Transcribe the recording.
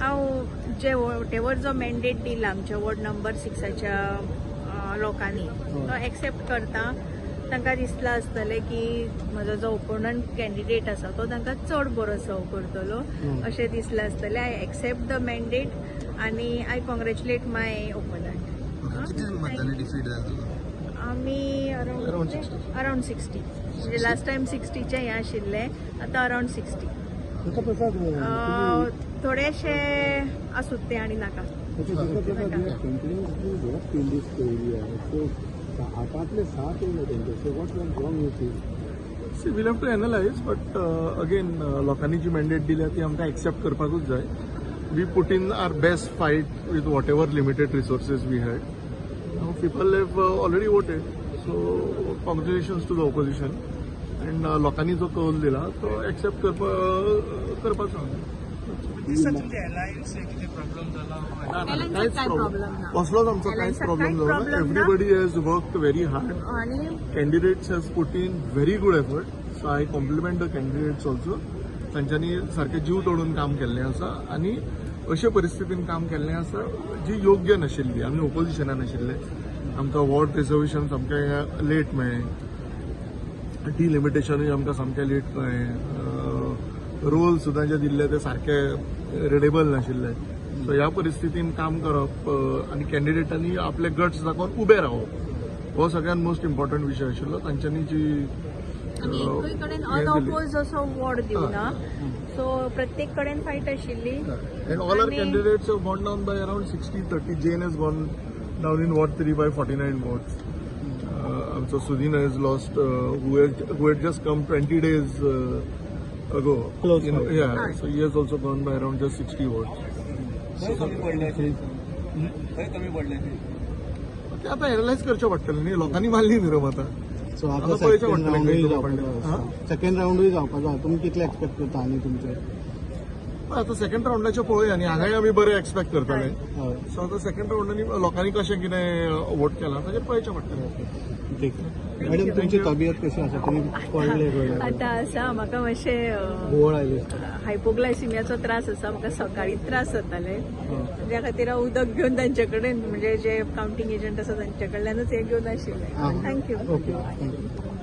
हांव जे वॉटेवर जो मॅन्डेट दिला आमच्या वॉर्ड नंबर 6आच्या लोकांनी तो एक्सेप्ट करता. तांकां दिसलां आसतलें की म्हजो जो ओपोनंट कॅन्डिडेट आसा तो तांकां चड बरो सर्व करतलो अशें दिसलां आसतलें. I accept the mandate आनी I congratulate my opponent. किती मतांनी डिफीट जालें तुका? आमी Around 60. Around 60, म्हणजे लास्ट टायम 60चें हें आशिल्लें, आतां अरावंड 60. दुर्गा प्रसाद, थोडेशे आसूत ते आनी नाका. Prasad, you have continuously worked in this area. So, आठांतले सात येयले तेंचे. So what went wrong you feel? See, we'll have to analyze, but again, लोकांनी जी मॅन्डेट दिल्या ती आमकां एक्सेप्ट करपाकूच जाय. We put in our best fight with whatever limited resources we had. People have already voted, so congratulations to the opposition and लोकांनी जो कौल दिला तो एक्सेप्ट करपाचो. दिसता तुमचे अलायन्स कितें प्रॉब्लम जाला? ना, ना, Alliance कांयच काय प्रॉब्लेम problem ना. कसलोच आमचो कांयच Alliance problem कांयच जावना. problem ना. Everybody has worked very hard. आनी Candidates has put in very good effort, so I compliment the candidates also. तांच्यांनी सारकें जीव तोडून काम केल्लें आसा आनी अशे परिस्थितीन काम केल्लें आसा जी योग्य नाशिल्ली. आमी ओपोजिशनान आशिल्ले, आमकां वॉर्ड रिजर्वेशन सामकें लेट मेळ्ळें, डिलिमिटेशनूय आमकां सामकें लेट मेळ्ळें, रोल सुद्दां जे दिल्ले ते सारके रिडेबल नाशिल्ले. सो ह्या परिस्थितीन काम करप आनी कॅन्डिडेटांनी आपले गट्स दाखोवन उबे रावप हो सगळ्यात मोस्ट इम्पॉर्टंट विशय आशिल्लो. तांच्यांनी जी आमी एकूय कडेन हें दिली. अनओपोज असो वॉर्ड दिवना, सो प्रत्येक कडेन फायट आशिल्ली. And all our candidates have gone down by around 60, 30. Jain has gone down in Ward 3 by 49 votes. आमचो Sudin has lost, who had just come 20 days ago. Close You know, fight. yeah, so he has also gone by around just 60 votes. खंय कमी पडले? खंय कमी पडले ते? ते आतां एनालायज करचें पडटलें न्ही, लोकांनी मारली न्ही रे मतां. सो आतां आतां पळयचें सेकंड पडटलें रावंडूय खंय जावपाचो पडलें. आसा. सेकंड रावंडूय जावपाचो आसा. तुमी कितले एक्सपेक्ट करता आनी तुमचे? आतां सेकंड रावंडाचें पळोवया आनी हांगाय आमी बरें एक्सपेक्ट करताले. हय. सो आतां सेकंड रावंडांनी लोकांनी कशें कितें वोट केलां ताचेर पळयचें पडटलें. ठीक. मॅडम, तुमची तबियत कशी आसा? तुमी पडले पळय. आतां आसा म्हाका मातशें घुंवळ आयली. हायपोग्लायसिमियाचो त्रास आसा. म्हाका सकाळी त्रास जाताले, त्या खातीर हांव उदक घेवन तांचे कडेन, म्हणजे जे कावंटींग एजंट आसा तांचे कडल्यानूच हें घेवन आशिल्लें. Thank you. Okay, thank you.